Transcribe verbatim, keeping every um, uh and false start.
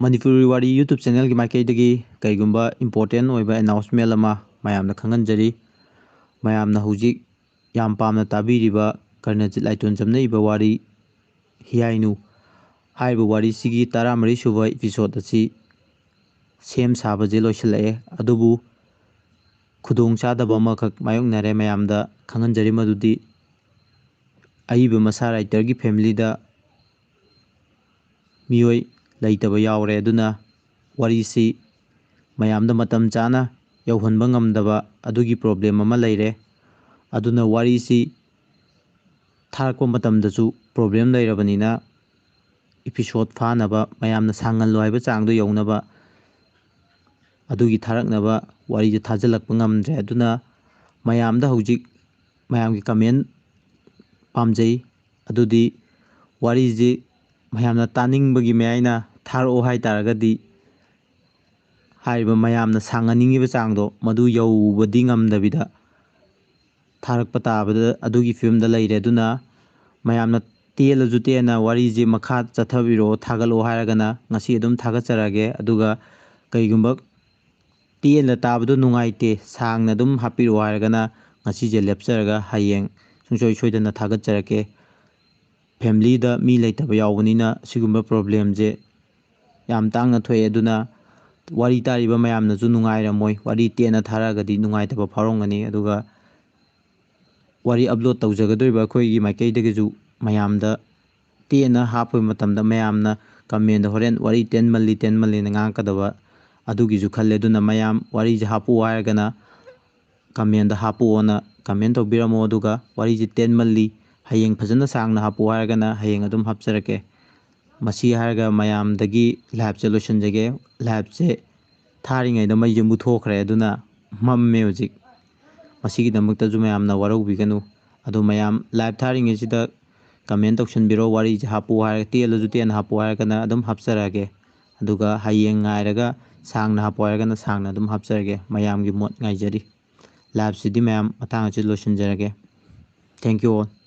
ꯃꯅꯤꯄꯨꯔꯤ ꯋꯥꯔꯤ YouTube ꯆꯦꯅꯦꯜꯒꯤ ꯃꯥꯏꯀꯩꯗꯒꯤ ꯀꯩꯒꯨꯝꯕ ꯏꯝꯄꯣꯔꯇꯦꯟ ꯑꯣꯏꯕ ꯑꯦꯅꯥꯎꯟꯁꯃꯦꯟ ꯑꯃ ꯃꯌꯥꯝꯗ ꯈꯪꯍꯟꯖꯔꯤ꯫ ꯃꯌꯥꯝꯅ ꯍꯧꯖꯤꯛ ꯌꯥꯝ ꯄꯥꯝꯅ ꯇꯥꯕꯤꯔꯤꯕ ꯀꯔꯅꯖꯤꯠ ꯂꯥꯏꯇꯣꯟꯖꯝꯅ ꯏꯕ ꯋꯥꯔꯤ ꯍꯤꯌꯥꯏꯅꯨ ꯍꯥꯏꯔꯤꯕ ꯋꯥꯔꯤꯁꯤꯒꯤ ꯇꯔꯥꯃꯔꯤ ꯁꯨꯕ ꯏꯄꯤꯁꯣꯠ ꯑꯁꯤ ꯁꯦꯝ ꯁꯥꯕꯁꯦ ꯂꯣꯏꯁꯤꯜꯂꯛꯑꯦ꯫ ꯑꯗꯨꯕꯨ ꯈꯨꯗꯣꯡ ꯆꯥꯗꯕ ꯑꯃꯈꯛ ꯃꯥꯌꯣꯛꯅꯔꯦ꯫ ꯃꯌꯥꯝꯗ ꯈꯪꯍꯟꯖꯔꯤ ꯃꯗꯨꯗꯤ ꯑꯏꯕ ꯃꯁꯥ ꯔꯥꯏꯇꯔꯒꯤ ꯐꯦꯃꯤꯂꯤꯗ ꯃꯤꯑꯣꯏ ꯂꯩꯇꯕ ꯌꯥꯎꯔꯦ꯫ ꯑꯗꯨꯅ ꯋꯥꯔꯤꯁꯤ ꯃꯌꯥꯝꯗ ꯃꯇꯝ ꯆꯥꯅ ꯌꯧꯍꯟꯕ ꯉꯝꯗꯕ ꯑꯗꯨꯒꯤ ꯄ꯭ꯔꯣꯕ꯭ꯂꯦꯝ ꯑꯃ ꯂꯩꯔꯦ꯫ ꯑꯗꯨꯅ ꯋꯥꯔꯤꯁꯤ ꯊꯥꯔꯛꯄ ꯃꯇꯝꯗꯁꯨ ꯄ꯭ꯔꯣꯕ꯭ꯂꯦꯝ ꯂꯩꯔꯕꯅꯤꯅ ꯏꯄꯤꯁꯣꯠ ꯐꯥꯅꯕ, ꯃꯌꯥꯝꯅ ꯁꯥꯡꯍꯜꯂꯣ ꯍꯥꯏꯕ ꯆꯥꯡꯗꯣ ꯌꯧꯅꯕ ꯑꯗꯨꯒꯤ ꯊꯥꯔꯛꯅꯕ ꯋꯥꯔꯤꯗꯨ ꯊꯥꯖꯤꯜꯂꯛꯄ ꯉꯝꯗ꯭ꯔꯦ꯫ ꯑꯗꯨꯅ ꯃꯌꯥꯝꯗ ꯍꯧꯖꯤꯛ ꯃꯌꯥꯝꯒꯤ ꯀꯃꯦꯟ ꯄꯥꯝꯖꯩ꯫ ꯑꯗꯨꯗꯤ ꯋꯥꯔꯤꯁꯤ ꯃꯌꯥꯝꯅ ꯇꯥꯅꯤꯡꯕꯒꯤ ꯃꯌꯥꯏꯅ ꯊꯥꯔꯛꯑꯣ ꯍꯥꯏ ꯇꯥꯔꯒꯗꯤ ꯍꯥꯏꯔꯤꯕ ꯃꯌꯥꯝꯅ ꯁꯥꯡꯍꯟꯅꯤꯡꯉꯤꯕ ꯆꯥꯡꯗꯣ ꯃꯗꯨ ꯌꯧꯕꯗꯤ ꯉꯝꯗꯕꯤꯗ ꯊꯥꯔꯛꯄ ꯇꯥꯕꯗ ꯑꯗꯨꯒꯤ ꯐꯤꯕꯝꯗ ꯂꯩꯔꯦ꯫ ꯑꯗꯨꯅ ꯃꯌꯥꯝꯅ ꯇꯦꯜꯂꯁꯨ ꯇꯦꯟꯅ ꯋꯥꯔꯤꯁꯤ ꯃꯈꯥ ꯆꯠꯊꯕꯤꯔꯛꯑꯣ, ꯊꯥꯒꯠꯂꯛꯑꯣ ꯍꯥꯏꯔꯒꯅ ꯉꯁꯤ ꯑꯗꯨꯝ ꯊꯥꯒꯠꯆꯔꯛꯑꯒꯦ꯫ ꯑꯗꯨꯒ ꯀꯩꯒꯨꯝꯕ ꯇꯦꯟꯅ ꯇꯥꯕꯗꯣ ꯅꯨꯡꯉꯥꯏꯇꯦ, ꯁꯥꯡꯅ ꯑꯗꯨꯝ ꯍꯥꯞꯄꯤꯔꯛꯑꯣ ꯍꯥꯏꯔꯒꯅ ꯉꯁꯤꯁꯦ ꯂꯦꯞꯆꯔꯒ ꯍꯌꯦꯡ ꯁꯨꯡꯁꯣꯏ ꯁꯣꯏꯗꯅ ꯊꯥꯒꯠꯆꯔꯛꯀꯦ꯫ ꯐꯦꯃꯤꯂꯤꯗ ꯃꯤ ꯂꯩꯇꯕ ꯌꯥꯎꯕꯅꯤꯅ ꯁꯤꯒꯨꯝꯕ ꯄ꯭ꯔꯣꯕ꯭ꯂꯦꯝꯁꯦ ꯌꯥꯝ ꯇꯥꯡꯅ ꯊꯣꯛꯑꯦ꯫ ꯑꯗꯨꯅ ꯋꯥꯔꯤ ꯇꯥꯔꯤꯕ ꯃꯌꯥꯝꯅꯁꯨ ꯅꯨꯡꯉꯥꯏꯔꯝꯃꯣꯏ꯫ ꯋꯥꯔꯤ ꯇꯦꯟꯅ ꯊꯥꯔꯛꯑꯒꯗꯤ ꯅꯨꯡꯉꯥꯏꯇꯕ ꯐꯥꯎꯔꯝꯒꯅꯤ꯫ ꯑꯗꯨꯒ ꯋꯥꯔꯤ ꯑꯞꯂꯣꯗ ꯇꯧꯖꯒꯗꯧꯔꯤꯕ ꯑꯩꯈꯣꯏꯒꯤ ꯃꯥꯏꯀꯩꯗꯒꯤꯁꯨ ꯃꯌꯥꯝꯗ ꯇꯦꯟꯅ ꯍꯥꯞꯄ ꯃꯇꯝꯗ ꯃꯌꯥꯝꯅ ꯀꯃꯦꯟꯗ ꯍꯣꯔꯦꯟ ꯋꯥꯔꯤ ꯇꯦꯟꯃꯜꯂꯤ, ꯇꯦꯟꯃꯜꯂꯤꯅ ꯉꯥꯡꯉꯛꯀꯗꯕ ꯑꯗꯨꯒꯤꯁꯨ ꯈꯜꯂꯦ꯫ ꯑꯗꯨꯅ ꯃꯌꯥꯝ ꯋꯥꯔꯤꯁꯦ ꯍꯥꯞꯄꯛꯑꯣ ꯍꯥꯏꯔꯒꯅ ꯀꯃꯦꯟꯗ ꯍꯥꯞꯄꯛꯑꯣꯅ ꯀꯃꯦꯟ ꯇꯧꯕꯤꯔꯝꯃꯣ꯫ ꯑꯗꯨꯒ ꯋꯥꯔꯤꯁꯦ ꯇꯦꯟꯃꯜꯂꯤ, ꯍꯌꯦꯡ ꯐꯖꯅ ꯁꯥꯡꯅ ꯍꯥꯞꯄꯛꯑꯣ ꯍꯥꯏꯔꯒꯅ ꯍꯌꯦꯡ ꯑꯗꯨꯝ ꯍꯥꯞꯆꯔꯛꯀꯦ꯫ ꯃꯁꯤ ꯍꯥꯏꯔꯒ ꯃꯌꯥꯝꯗꯒꯤ ꯂꯥꯏꯞꯁꯦ ꯂꯣꯏꯁꯤꯟꯖꯒꯦ꯫ ꯂꯥꯏꯞꯁꯦ ꯊꯥꯔꯤꯉꯩꯗ ꯃꯩꯁꯦ ꯃꯨꯠꯊꯣꯛꯈ꯭ꯔꯦ, ꯑꯗꯨꯅ ꯃꯝꯃꯦ ꯍꯧꯖꯤꯛ꯫ ꯃꯁꯤꯒꯤꯗꯃꯛꯇꯁꯨ ꯃꯌꯥꯝꯅ ꯋꯥꯔꯧꯕꯤꯒꯅꯨ꯫ ꯑꯗꯣ ꯃꯌꯥꯝ ꯂꯥꯏꯞ ꯊꯥꯔꯤꯉꯩꯁꯤꯗ ꯀꯃꯦꯟ ꯇꯧꯁꯤꯟꯕꯤꯔꯣ, ꯋꯥꯔꯤꯁꯦ ꯍꯥꯞꯄꯨ ꯍꯥꯏꯔꯒ, ꯇꯦꯜꯂꯁꯨ ꯇꯦꯟꯅ ꯍꯥꯞꯄꯨ ꯍꯥꯏꯔꯒꯅ ꯑꯗꯨꯝ ꯍꯥꯞꯆꯔꯛꯑꯒꯦ꯫ ꯑꯗꯨꯒ ꯍꯌꯦꯡ ꯉꯥꯏꯔꯒ ꯁꯥꯡꯅ ꯍꯥꯞꯄꯨ ꯍꯥꯏꯔꯒꯅ ꯁꯥꯡꯅ ꯑꯗꯨꯝ ꯍꯥꯞꯆꯔꯒꯦ꯫ ꯃꯌꯥꯝꯒꯤ ꯃꯣꯠ ꯉꯥꯏꯖꯔꯤ꯫ ꯂꯥꯏꯞꯁꯤꯗꯤ ꯃꯌꯥꯝ ꯃꯇꯥꯡ ꯑꯁꯤꯗ ꯂꯣꯏꯁꯤꯟꯖꯔꯒꯦ꯫ Thank you all.